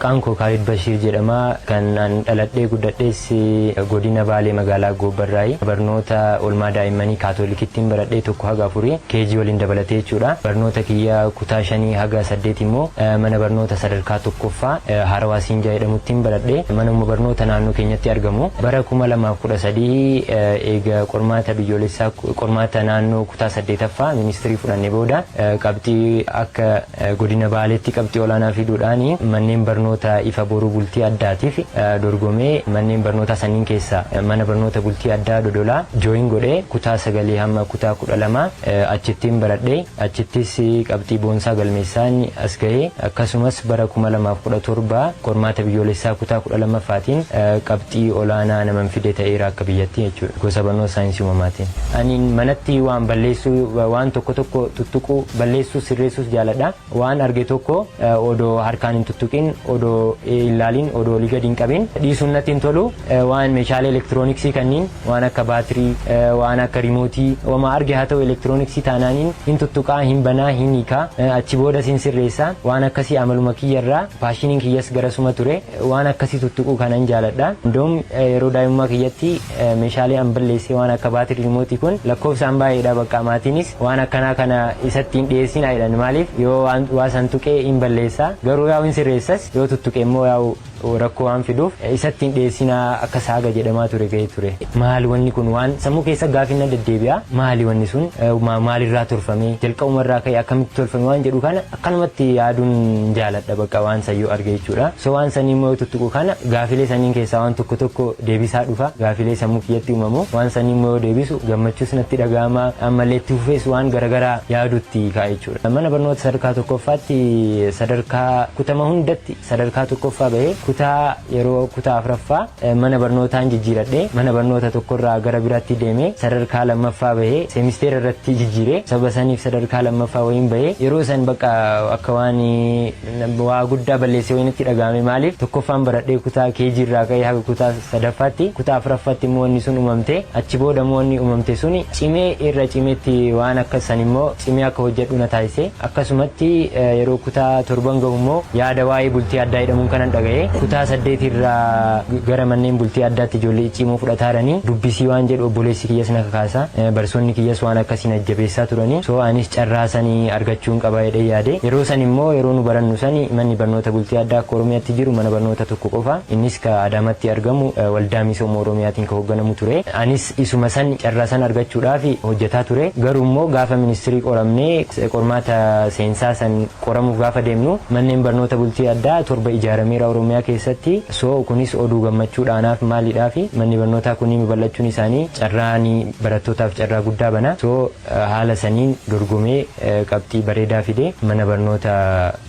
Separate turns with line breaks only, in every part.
Maqaan koo Kaalid Bashiir jedhama. Kan an dhaladhee guddadhees godina Baalee, magaalaa Goobbarraayi. Barnoota oolmaa daa'immanii Kaatolikittiin baradhee, 1 haga 4 keejii waliin dabalatee jechuudha. Barnoota kiyya kutaa shanii haga saddeet immoo mana barnoota sadarkaa tokkoffaa Harawaa Siinjaa jedhamuttiin baradhee, manuma barnoota naannoo keenyatti argamu. Bara 2013 eega qormaata biyyoolessaa, qormaata naannoo kutaa saddeetaffaa ministirii fudhanne booda, qabxii akka godina Baaleetti qabxii olaanaa fiduudhaan manneen barnoota Ifa Boruu bultii addaatiif dorgomee, manneen barnoota sanniin keessaa mana barnoota bultii addaa Dodolaa join godhee, kutaa sagalii hamma kutaa 12 achittiin baradhee, achittis qabxii boonsaa galmeessaan as gahee. Akkasumas bara 2017 qormaata biyyoolessaa kutaa 12ffaatiin qabxii olaanaa naman fide ta'eera akka biyyatti jechuudha, gosa barnoota saayinsii uumamaatiin. Ani manatti waan balleessuu, waan tokko tokko tuttuquu, balleessuu, sirreessuus jaaladha. Waan arge tokko odoo harkaan hin tuttuqin, odoo hin ilaalin, odoo olii gadi hin qabin dhiisuun natti hin tolu. Waan meeshaalee elektirooniksii kanneen, waan akka baatirii, waan akka rimootii, wama arge haa ta'u, elektirooniksii taanaaniin hin tuttuqaa, hin banaa, hin hiikaa, achi booda sin sirreessaa. Waan akkasii amaluma kiyyarraa, passioniin kiyyas garasuma ture, waan akkasii tuttuquu kanan jaaladha. Indoom yeroo daa'imummaa kiyyatti meeshaalee an balleessee, waan akka baatirii, rimootii kun lakkoofsaan baay'eedha. Bakka maatiinis waan akkanaa kana isatti hin dhiyeessin jedhan. Maaliif? Yoo waa san tuqee hin balleessaa, garuu yaa'u hin sirreessas, yoo tuttuqe immoo yaa'u rakkoo waan fiduuf isatti hin dhiyeessinaa akka saaga jedhamaa ture gahee ture. Maali wanni kun? Waan sammuu keessa gaafinna deddeebi'a. Maali wanni sun? Maalirraa tolfame? Jalqabumarraa ka'e akkamitti tolfame? Waan jedhu kana akkanumatti yaaduun jaaladha, bakka waan san yoo arge jechuudha. So waan sanii immoo yoo tuttuqu kana, gaafilee saniin keessaa waan tokko tokko deebisaa dhufa. Gaafilee sammuu kiyyatti uumamu. Waan sanii immoo yoo deebisu gammachuus natti dhaga'ama. Ammallee itti fufees waan garaagaraa yaadutti ka'a jechuudha. Mana barnoota sadarkaa tokkoffaatti sadarkaa kutama hundatti sadarkaa tokkoffaa bahee, kutaa yeroo kutaa afuraffaa mana barnootaan jijjiiradhe. Mana barnoota tokkorraa gara biraatti deeme, sadarkaa lammaffaa bahee, seemisteera irratti jijjiire. Sababa saniif sadarkaa lammaffaa wayiin bahee, yeroo san bakka akka waan waa guddaa balleessee wayinitti dhagahame. Maaliif? Tokkoffaan baradhee, kutaa keejii irraa ka'ee haga kutaa sadaffaatti, kutaa afuraffaatti immoo wanni sun uumamte. Achi booda immoo wanni uumamte suni cimee irra cimeetti waan akka san immoo cimee akka hojjedhu na taasise. Akkasumatti yeroo kutaa torban gahu immoo yaada waa'ee bultii addaa jedhamuun kanan dhagaye. Kutaa saddeet irraa gara manneen bultii addaatti ijoollee ciccimoo fudhataaranii dubbisii waan jedhu obboleessi kiyyas na kakaasa, barsoonni kiyyas waan akkasii na jabeessaa turanii. So anis carraa sanii argachuun qaba jedhee yaade. Yeroo san immoo, yeroo nu barannu sani, manni barnoota bultii addaa akka Oromiyaatti jiru mana barnoota tokko qofa. Innis ka Adaamatti argamu, Waldaa Misooma Oromiyaatiin ka hoogganamu ture. Anis isuma san carraa san argachuudhaaf hojjetaa ture. Garuu immoo gaafa ministirii qoramnee, qormaata seensaa san qoramuuf gaafa deemnu, manneen barnoota bultii addaa torba ijaarameera Oromiyaa keessatti. So kunis oduu gammachuudhaanaaf. Maaliidhaaf? Manni barnootaa kunniin babal'achuun isaanii carraanii barattootaaf carraa guddaa bana. So haala saniin dorgomee, qabxii bareedaa fide, mana barnoota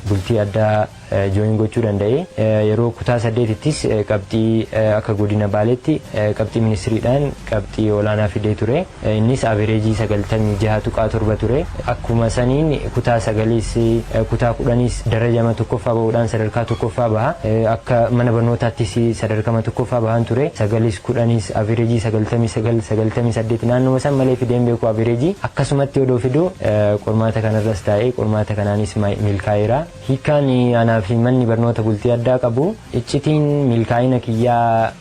bultii addaa join gochuu danda'e. Yeroo kutaa saddeetittis qabxii akka godina Baaleetti qabxii ministiriidhaan qabxii olaanaa fidee ture. Innis average 96.7 ture. Akkuma saniin kutaa sagaliis kutaa 10s darajama tokkoffaa bahuudhaan sadarkaa tokkoffaa baha. Akka mana barnootaattis sadarkama tokkoffaa bahan ture. Sagalis 10s average 99, 98 naannuma san malee fideen beeku average. Akkasumatti odoo fidu qormaata kanarras taa'ee, qormaata kanaanis milkaa'eera. Hiikkaan anaa fi manni barnoota bultii addaa qabu, iccitiin milkaa'ina kiyyaa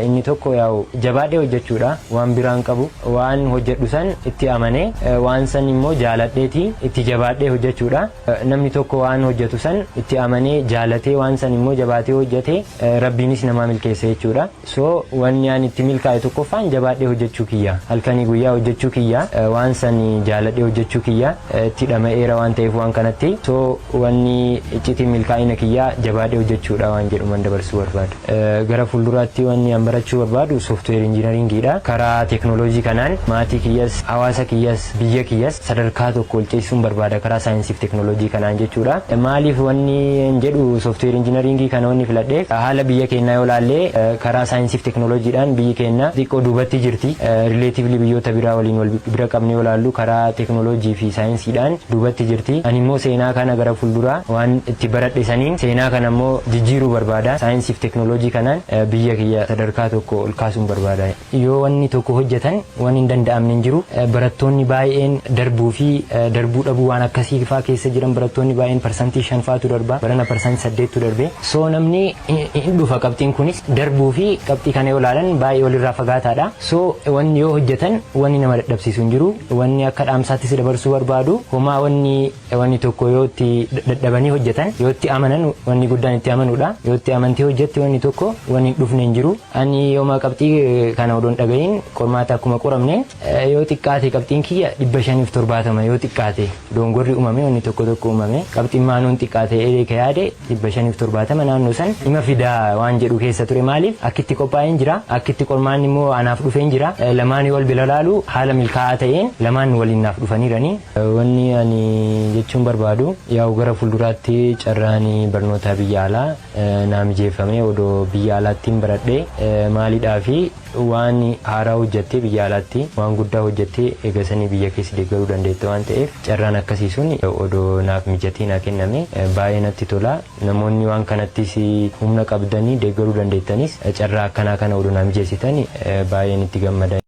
inni tokko yaa'u jabaadhee hojjechuudha. Waan biraan qabu, waan hojjedhu san itti amanee, waan san immoo jaaladheeti itti jabaadhee hojjechuudha. Namni tokko waan hojjetu san itti amanee, jaalatee, waan san immoo jabaatee hojjete, Rabbiinis namaa milkeessa jechuudha. So wanni ani itti milkaa'e tokkoffaan jabaadhee hojjechuu kiyya, halkanii guyyaa hojjechuu kiyya, waan san jaaladhee hojjechuu kiyya, itti dhama'eera waan ta'eef waan kanatti. So wanni iccitiin milkaa'ina kiyyaa jabaadhee hojjechuudha waan jedhu man dabarsuu barbaada. Gara fuulduraatti wanni an barachuu barbaadu software engineeringiidha. Karaa teeknooloojii kanaan maatii kiyyas, hawaasa kiyyas, biyya kiyyas sadarkaa tokko ol ceesisuun barbaada, karaa saayinsiif teeknooloojii kanaan jechuudha. Maaliif wanni jedhu, software engineeringii kana wanni filadheef, haala biyya keenyaa yoo laallee, karaa saayinsiif teeknooloojiidhaan biyyi keenya xiqqoo duubatti jirti. Relatively biyyoota biraa waliin wal bira qabnee yoo laallu, karaa teeknooloojii fi saayinsiidhaan duubatti jirti. Ani immoo seenaa kana gara fuulduraa waan itti baradhe saniin seenaa kana immoo jijjiiruu barbaada. Saayinsiif teeknooloojii kanaan biyya kiyya Sadarkaa tokko ol kaasuun barbaada. Yoo wanni tokko hojjetan wanni hin danda'amne hin jiru. Barattoonni baay'een darbuu fi darbuu dhabuu waan akkasii faa keessa jiran, barattoonni baay'een 5% faatu darba. Barana 8%tu darbe. So namni hin dhufa, qabxiin kunis darbuu fi qabxii kana yoo ilaalan baay'ee walirraa fagaataadha. So wanni yoo hojjetan wanni nama dadhabsiisu hin jiru. Wanni akka dhaamsaattis dabarsuu barbaadu, homaa wanni tokko yoo itti dadhabanii hojjetan, yoo itti amanan, wanni guddaan itti amanuudha. Yoo itti amantee hojjette, wanni tokko wanni hin dhufne hin jiru. Ani yooma qabxii kana odoon dhagahin qormaata akkuma qoramne, yoo xiqqaate qabxiin kiyya 570 yoo xiqqaate, dongorri uumame, wanni tokko tokko uumame, qabxiin maanuun xiqqaate ka yaade 570 naannoo san ima fidaa waan jedhu keessa ture. Maaliif? Akkitti qophaa'een jira, akkitti qormaanni immoo anaaf dhufeen jira. Lamaan wal bira laalu, haala milkaa'aa ta'een lamaan waliin naaf dhufaniirani. Wanni ani jechuun barbaadu, yaa'u gara fuulduraatti carraan barnoota biyya alaa naa mijeeffame, odoo biyya alaattiin baradhee maalidhaa fi waan haaraa hojjettee, biyya alaatti waan guddaa hojjettee eegasanii biyya keessa deeggaruu dandeette waan ta'eef, carraan akkasii sun odoo naaf mijatee naa kenname baay'ee natti tola. Namoonni waan kanattis humna qabdanii deeggaruu dandeettanis, carraa akkanaa kana odoo naa mijeessitan baay'een itti gammada.